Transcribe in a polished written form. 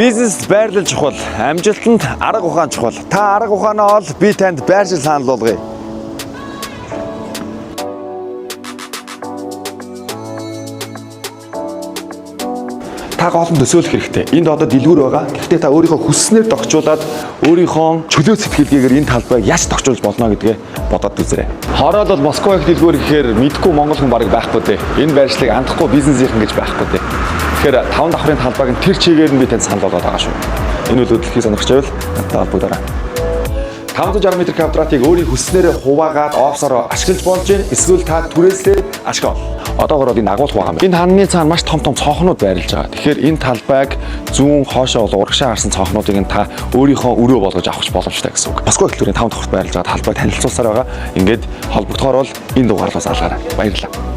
Бизнес байрлал чухал, амжилтанд арга ухаан чухал. Та арга ухаанаа ол, би танд байршил санал болгоё. Та гол нь төсөөлөх хэрэгтэй. Энд одоо дэлгүүр байгаа. Гэхдээ та өөрийнхөө хүсснээр тогтчуулаад өөрийнхөө чөлөө сэтгэлгээгээр энэ талбайг яаж тогтчуулж болно гэдгээ бодоод үзээрэй. Хороол бол Москва их дэлгүүр гэхээр мэдгүй монгол хүн бараг байхгүй дээ. Энэ байршлыг андахгүй бизнесийнхэн гэж байхгүй дээ. Тэгэхээр таван давхрын талбайг нь тэр чигээр нь би танд санал болгоод байгаа шүү. Энэ үйл хөдлөлийг сонирхож байвал надтай холбогдоорой. 560 м квадратыг өөрийн хүссэнээрээ хуваагаад офсороо ашиглаж болж байна. Эсвэл та түрээслээд ашиг ол. Одоогор бол энэ агуулах байгаа юм. Энэ ханны цаана маш том том цонхнууд байрлаж байгаа. Тэгэхээр энэ талбайг зүүн хоошоо бол урагшаа харсан цонхнуудыг нь та өөрийнхөө өрөө болгож авах боломжтой гэсэн үг. Москва дэлгүүрийн 5 давхарт байрлаж байгаа талбайг танилцуулсаар байгаа. Ингээд холбогдохоор бол энэ дугаарлаас алгаарай. Баярлалаа.